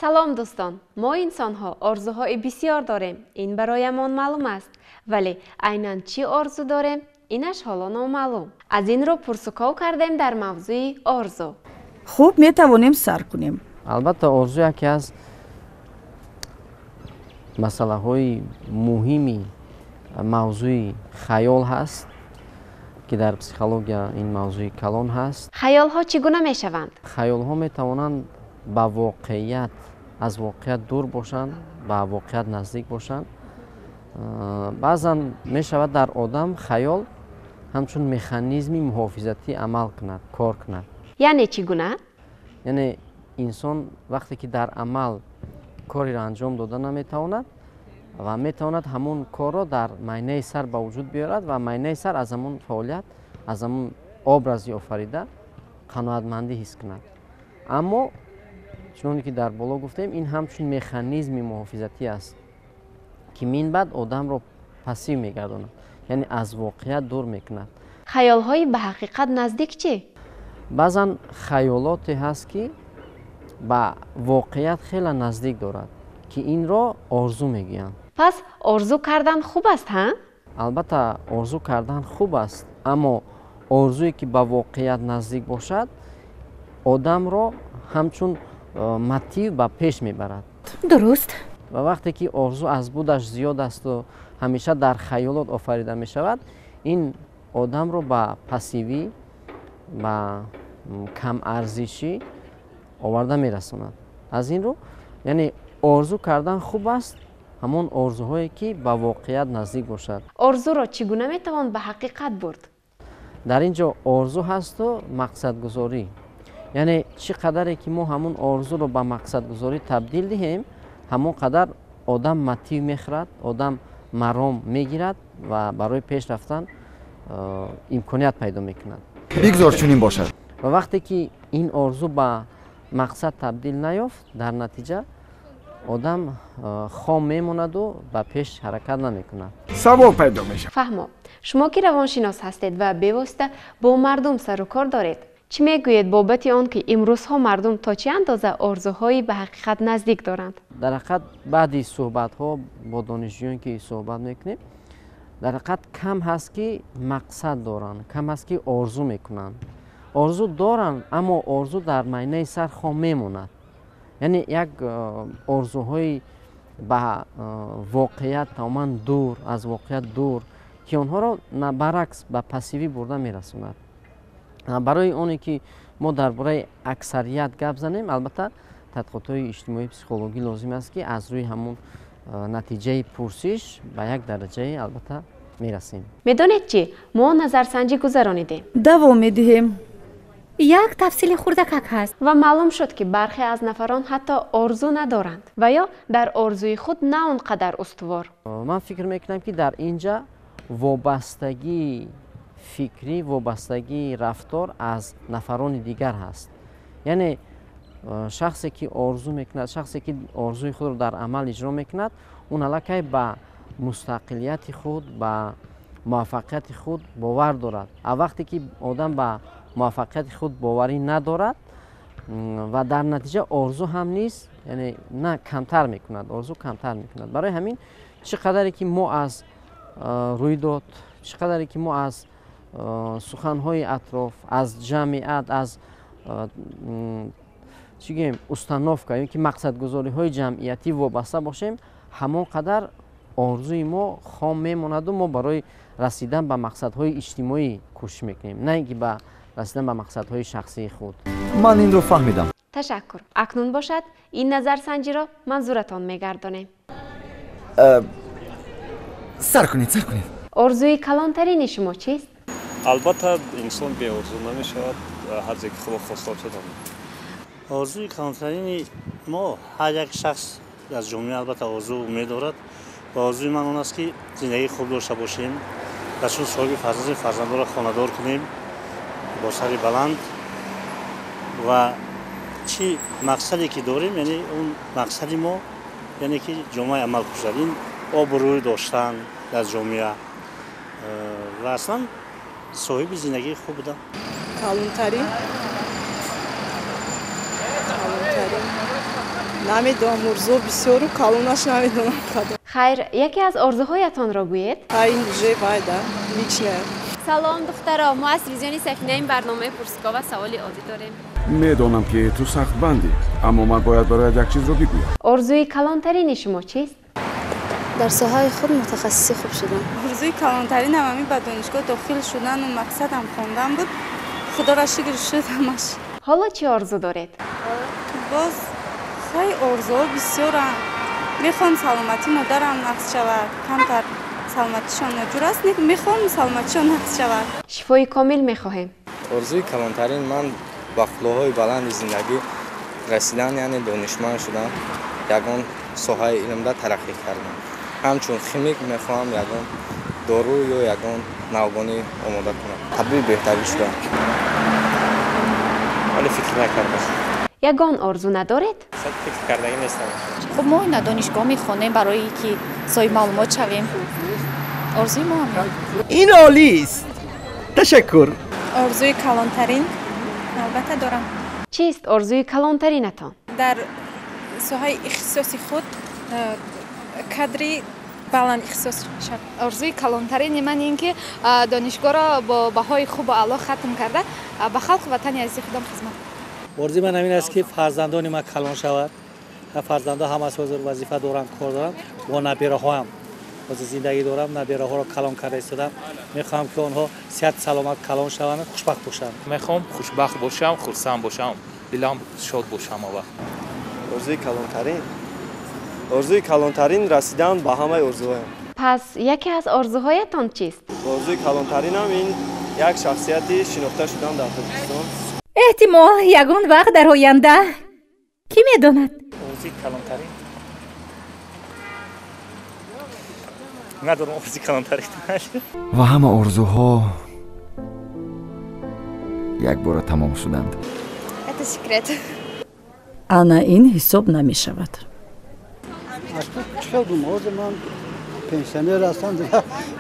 Салом, дӯстон! Мо, инсонҳо, орзуҳои бисёр дорем, ин бароямон маълум аст, вале айнан чӣ орзу дорем, инаш ҳоло номаълум. Аз ин рӯ пурсуков кардем дар мавзӯи орзу. Хуб, метавонем сар кунем. Албатта, орзу яке аз масъалаҳои муҳими мавзӯи хаёл ҳаст, ки дар психология ин мавзӯи калон ҳаст. Хаёлҳо чӣ гуна мешаванд? Хаёлҳо метавонанд ба воқеият, аз воқеият дур бошанд, ба воқеият наздик бошанд. Баъзан мешавад, дар одам хаёл ҳамчун механизми муҳофизатӣ амал кунад, кор кунад. Яъне чӣ гуна? Яъне инсон вақте ки дар амал кореро анҷом дода наметавонад ва метавонад ҳамон корро дар майнаи сар ба вуҷуд биёрад ва майнаи сар аз ҳамон фаъолият, аз ҳамон образи офарида қаноатмандӣ ҳис кунад. Аммо чуноне ки дар боло гуфтем, ин ҳамчун механизми муҳофизатӣ аст, ки минбаъд одамро пассив мегардонад, яъне аз воқеият дур мекунад. Хаёлҳои ба ҳақиқат наздик чӣ? Баъзан хаёлоте ҳаст, ки ба воқеият хеле наздик дорад, ки инро орзу мегӯянд. Пас орзу кардан хуб аст, ҳа? Албатта, орзу кардан хуб аст, аммо орзуе ки ба воқеият наздик бошад, одамро ҳамчун мотив ба пеш мебарад. Дуруст. Ва вақте ки орзу аз будаш зиёд асту ҳамеша дар хаёлот офарида мешавад, ин одамро ба пассивӣ, ба камарзишӣ оварда мерасонад. Аз ин рӯ, яъне орзу кардан хуб аст, ҳамон орзуҳое ки ба воқеият наздик бошад. Орзуро чӣ гуна метавон ба ҳақиқат бурд? Дар ин ҷо орзу ҳасту мақсадгузорӣ, яъне чӣ қадаре ки мо ҳамон орзуро ба мақсадгузорӣ табдил диҳем, ҳамон қадар одам мотив мехӯрад, одам маром мегирад ва барои пеш рафтан имконият пайдо мекунад. Бигзор чунин бошад. Ва вақте ки ин орзу ба мақсад табдил наёфт, дар натиҷа одам хом мемонаду ба пеш ҳаракат намекунад. Савол пайдо мешавад. Фаҳмо, шумо ки равоншинос ҳастед ва бевосита бо мардум сару кор доред, чӣ мегӯед бобати он, ки имрӯзҳо мардум то чӣ андоза орзуҳои ба ҳақиқат наздик доранд? Дар ҳақиқат, баъди суҳбатҳо бо донишҷӯён ки суҳбат мекунем, дар ҳақиқат кам ҳаст, ки мақсад доранд, кам ҳаст, ки орзу мекунанд. Орзу доранд, аммо орзу дар майнаи сар хом мемонад. Яъне як орзуҳои ба воқеият тамоман дур, аз воқеият дур, ки онҳоро баръакс ба пассивӣ бурда мерасонад. Барои оне ки мо дар бораи аксарият гап занем, албатта, тадқиқотҳои иҷтимоии психологӣ лозим аст, ки аз рӯи ҳамон натиҷаи пурсиш ба як дараҷае албатта мерасем. Медонед чӣ, мо назарсанҷӣ гузаронидем. Давом медиҳем. Як тафсили хурдакак ҳаст. Ва маълум шуд, ки бархе аз нафарон ҳатто орзу надоранд ва ё дар орзуи худ на он қадар устувор. Ман фикр мекунам, ки дар ин ҷа вобастагии фикрӣ, вобастагии рафтор аз нафарони дигар ҳаст. Яъне шахсе ки орзу мекунад, шахсе ки орзуи худро дар амал иҷро мекунад, он аллакай ба мустақилияти худ, ба муваффақияти худ бовар дорад. А вақте ки одам ба муваффақияти худ боварӣ надорад ва дар натиҷа орзу ҳам нест, яъне на камтар мекунад, орзу камтар мекунад. Барои ҳамин, чӣ қадаре ки мо аз рӯйдод, чӣ қадаре ки мо аз суханҳои атроф, аз ҷамъият, аз чӣ гӯем, установка ё ки мақсадгузориҳои ҷамъиятӣ вобаста бошем, ҳамон қадар орзуи мо хом мемонаду мо барои расидан ба мақсадҳои иҷтимоӣ кӯшиш мекунем, на ин ки ба расидан ба мақсадҳои шахсии худ. Ман инро фаҳмидам. Ташаккур. Акнун бошад, ин назарсанҷиро манзуратон мегардонем. Сар кунед, сар кунед. Орзуи калонтарини шумо чист? Албатта, инсон беорзу намешавад, ҳар ҷе ки Худо хоста бошад. Орзуи калонтарини мо, ҳар як шахс дар ҷомеа албатта орзу умед дорад ва орзуи ман он аст, ки зиндагии хуб дошта бошем ва чун соҳиби фарзанди, фарзандонро хонадор кунем бо сари баланд ва чӣ мақсаде ки дорем, яъне он мақсади мо, яъне ки ҷомаи амал кушад, ин обрӯй доштан дар ҷомеа ва аслан соҳиби зиндагии хуб будан. Калонтарин, калонтарин. Намедонам, орзу бисёру калонаш намедонам кадом. Хайр, яке аз орзуҳоятонро гӯед. Ин уже вайда личное. Салом, духтаро, мо аз телевизиони Сафинаи барномаи Пурсукова саволи оддӣ дорем. Медонам, ки ту сахтбандӣ, аммо ман бояд бароят як чизро бигӯям. Орзуи калонтарини шумо чист? Дар соҳаи худ мутахассиси хуб шудан. Орзуи калонтаринам ҳамин ба донишгоҳ дохил шудану мақсадам хондан буд. Худоро шукр, шуд ҳамаш. Ҳоло чӣ орзу доред? Боз хеле орзуҳо бисёранд. Мехоҳам саломатии модарам нақс шавад. Камтар саломатишон ноҷур аст, мехоҳам саломатишон нақс шавад. Шифои комил мехоҳем. Орзуи калонтарин ман ба қуллаҳои баланди зиндагӣ расидан, яъне донишманд шудан, ягон соҳаи илмда тараққӣ кардан. Ҳамчун химик мехоҳам ягон дору ё ягон навгонӣ омода кунам. Табиби беҳтарин шудам. Вале фикр накардам. Ягон орзу надоред? Фикр кардагӣ нестам. Хуб, мо ина донишгоҳ мехонем барои ки соҳиби маълумот шавем. Орзуи мо ҳамин. Ин олист. Ташаккур. Орзуи калонтарин албатта дорам. Чист орзуи калонтаринатон? Дар соҳаи ихтисоси худ кадри баланд ихтисос шавам. Орзуи калонтарини ман ин ки донишгоҳро бо баҳои хубу аъло хатм карда ба халқу ватани азизи худам хизмат кунам. Орзуи ман ҳамин аст, ки фарзандони ман калон шавад. Фарзандо ҳамааш ҳозир вазифа доранд, кор доранд. Бо набираҳоам ҳозир зиндагӣ дорам, набираҳоро калон карда истодам. Мехоҳам, ки онҳо сиҳат саломат калон шаванд, хушбахт бошанд. Мехоҳам хушбахт бошам, хурсанд бошам, дилам шод бошам ҳама вақт. Орзуи калонтарин, орзуи калонтарин расидан ба ҳамаи орзуҳоям. Пас яке аз орзуҳоятон чист? Орзуи калонтаринам ин як шахсияти шинохта шудан дар Тоҷикистон. Эҳтимол, ягон вақт дар оянда, кӣ медонад? Орзуи калонтарин надорам, орзуи калонтарин. Ва ҳама орзуҳо якбора тамом шуданд. Это секрет. Ана ин ҳисоб намешавад. Чӣ хел ҳозир ман пенсионер ҳастам,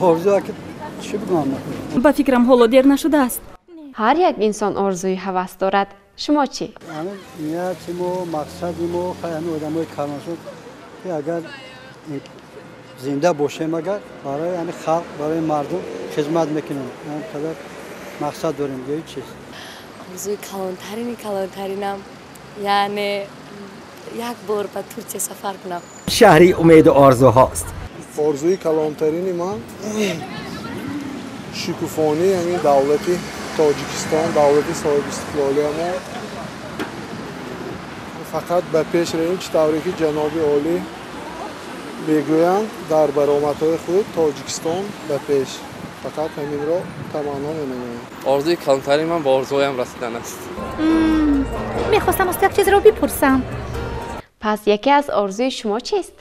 орзу ки чӣ бигӯям. Ба фикрам, ҳоло дер нашудааст. Ҳар як инсон орзуи ҳавас дорад. Шумо чӣ? Нияти мо, мақсади мо, ҳами одамои калоншуд, ки агар зинда бошем, агар барои ҳами халқ, барои мардум хизмат мекунем, ҳамин қадар мақсад дорем. Ҳеҷ чиз. Орзуи калонтарини калонтаринам яъне як бор ба Турсия сафар кунам. Шаҳри умеду орзуҳост. Орзуи калонтарини ман шукуфонии ҳамин давлати Тоҷикистон, давлати соҳибистиқлолия. Мо фақат ба пеш равем, чӣ тавре ки ҷаноби олӣ мегӯянд дар баромадҳои худ, Тоҷикистон ба пеш. Фақат ҳаминро таманно менамоям. Орзуи калонтарини ман ба орзуҳоям расидан аст. Мехостам аз ту як чизро бипурсам. Пас яке аз орзуи шумо чист?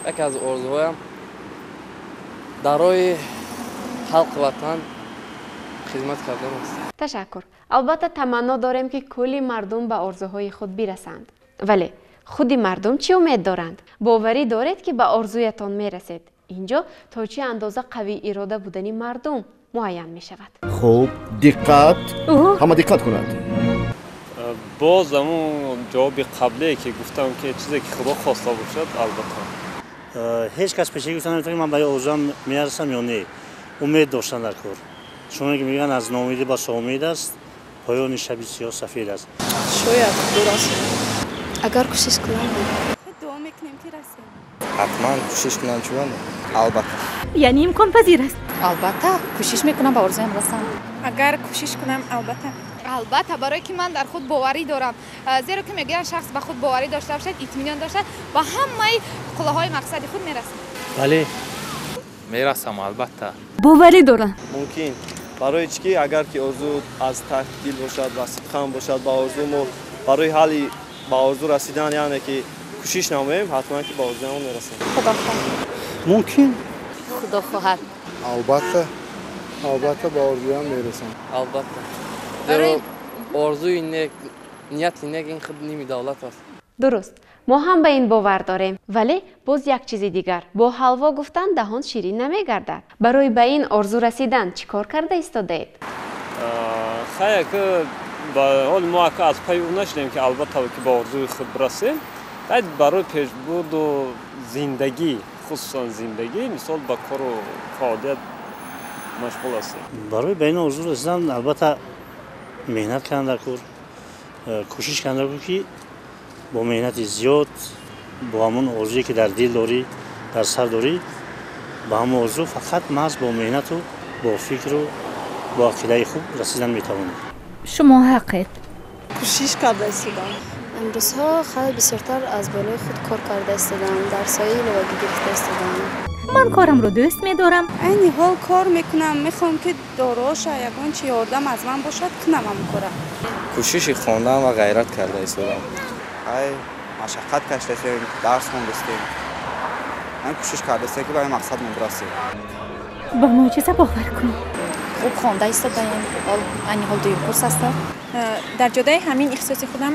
Яке аз орзуҳоям дар роҳи халқу ватан хизмат кардан аст. Ташаккур. Албатта, таманно дорем, ки кулли мардум ба орзуҳои худ бирасанд. Вале худи мардум чӣ умед доранд? Боварӣ доред, ки ба орзуятон мерасед? Инҷо то чӣ андоза қавии ирода будани мардум муайян мешавад. Хуб, диққат, ҳама диққат кунанд. Боз ҳамун ҷавоби қаблие, ки гуфтам, ки чизе ки Худо хоста бошад, албатта. Ҳеҷ кас пешагӣ гуфта наметавонад, ки ман ба орзуам мерасам ё не. Умед доштан дар кор. Чуноне ки мегӯянд, аз ноумедӣ басо умед аст, поёни шаби сиёҳ сафед аст. Шояд дурас. Агар кӯшиш кунам. Дуо мекунем, ки расем. Ҳатман кӯшиш кунам, чунон албатта. Яъне имконпазир аст? Албатта, кӯшиш мекунам ба орзуям расам. Агар кӯшиш кунам, албатта. Албатта, барое ки ман дар худ боварӣ дорам, зеро ки мегӯянд, шахс ба худ боварӣ дошта бошад, итминон дошта, ба ҳамаи қуллаҳои мақсади худ мерасад. Бале. Мерасам, албатта. Боварӣ дорам. Мумкин. Барои чӣ ки агар ки орзу аз таҳти дил бошад ва сидқан бошад, ба орзу мо барои ҳалли ба орзу расидан, яъне ки кӯшиш намоем, ҳатман ки ба орзуямон мерасем. Худо хоҳад. Мумкин. Худо хоҳад. Албатта, албатта, ба орзуям мерасам. Албатта, зеро орзуи нек, нияти нек ин худ ними давлат аст. Дуруст, мо ҳам ба ин бовар дорем. Вале боз як чизи дигар: бо ҳалво гуфтан даҳон ширин намегардад. Барои ба ин орзу расидан чӣ кор карда истодаед? Хай, ки ба ҳол мо ака аз пайи ӯ нашудем, ки албатта ки ба орзуи худ бирасем. Барои пешбурду зиндагӣ, хусусан зиндагӣ, мисол ба кору фаъолият машғул ҳастем. Барои ба ин орзу расидан албатта меҳнат кардан дар кор, кӯшиш кардан дар кор, ки бо меҳнати зиёд, бо ҳамон орзуе ки дар дил дорӣ, дар сар дорӣ, ба ҳамон орзу фақат маҳз бо меҳнату бо фикру бо ақидаи хуб расидан метавонӣ. Шумо ҳақед. Кӯшиш карда истодам. Имрӯзҳо хеле бисёртар аз болои худ кор карда истодам, дарсҳои иловагӣ гирифта истодам. Ман корамро дӯст медорам. Айни ҳол кор мекунам, мехоҳам ки дороша ягон чи ёрдам аз ман бошад, кунам ҳамон кора. Кӯшиши хондан ва ғайрат карда истодам. Ай машаққат кашидастем, дарс хондастем, ман кӯшиш кардастем, ки ба ин мақсад бирасем. Ба мӯъҷиза бовар кун. Хуб хонда истодаем, айни ҳол дуюм курс ҳастам. Дар ҷодаи ҳамин ихтисоси худам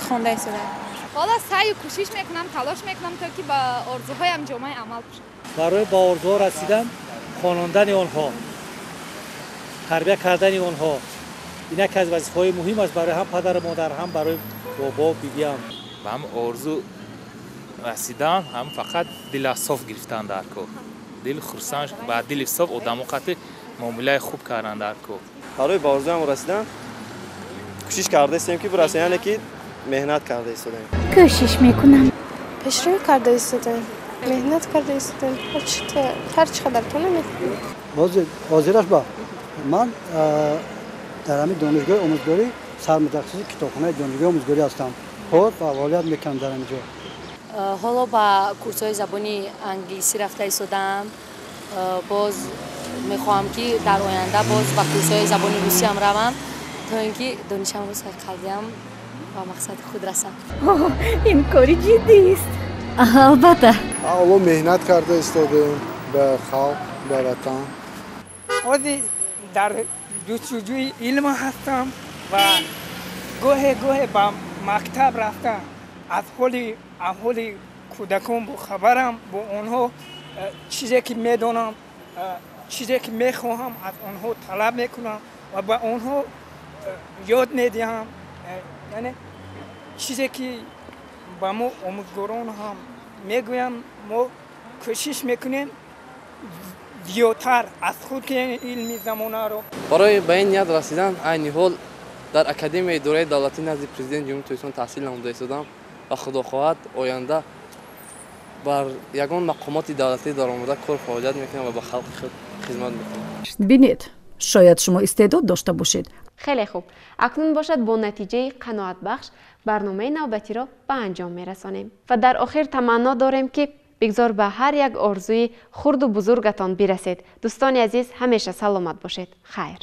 хонда истодаам. Ҳоло саъю кӯшиш мекунам, талош мекунам, то ки ба орзуҳоям ҷомаи амал пӯшам. Барои ба орзуҳо расидан, хонондани онҳо, тарбия кардани онҳо ин яке аз вазифаҳои муҳим аст барои ҳам падару модар, ҳам барои бобо бибиам. Ба ҳам орзу расидан ҳам фақат дила соф гирифтан дар кор, дил хурсанд, ба дили соф одамо қати муомилаи хуб кардан дар кор. Барои ба орзуам расидан кӯшиш кардаистем, ки бирасем, яъне ки меҳнат карда истодаем. Кӯшиш мекунам. Пешравӣ карда истодаем, меҳнат карда истодаем, ҳар чӣ қадар тона мекунем. Ҳозираш ба ман дар ҳамин донишгоҳи омӯзгорӣ сармутахассиси китобхонаи донишгоҳи омӯзгорӣ ҳастам. Кор фаъолият мекунам дар ҳамин ҷо. Ҳоло ба курсҳои забони англисӣ рафта истодаам. Боз мехоҳам, ки дар оянда боз ба курсҳои забони русиям равам, то ин ки донишамро сайқал ба мақсади худ расам. Ин кори ҷиддист. Албатта. Ҳоло меҳнат карда истодаем ба халқ, ба ватан. Ҳозир дар ҷустуҷӯи илм ҳастам ва гоҳе гоҳе ба мактаб рафта аз ҳоли аҳволи кӯдакон бохабарам, бо онҳо чизе ки медонам, чизе ки мехоҳам аз онҳо талаб мекунам ва ба онҳо ёд медиҳам. Яъне чизе ки ба мо омӯзгорон ҳам мегӯям, мо кӯшиш мекунем зиёдтар аз худ кунем илми замонаро. Барои ба ин ният расидан айни ҳол дар Академияи идораи давлатӣ назди Президенти Ҷумҳурии Тоҷикистон таҳсил намуда истодам ва худо хоҳад оянда бар ягон мақомоти давлатӣ даромада кор фаъолият мекунам ва ба халқи худ хизмат мекунам. Бинед, шояд шумо истеъдод дошта бошед. Хеле хуб. Акнун бошад бо натиҷаи қаноатбахш барномаи навбатиро ба анҷом мерасонем ва дар охир таманно дорем, ки бигзор ба ҳар як орзуи хурду бузургатон бирасед. Дӯстони азиз, ҳамеша саломат бошед. Хайр.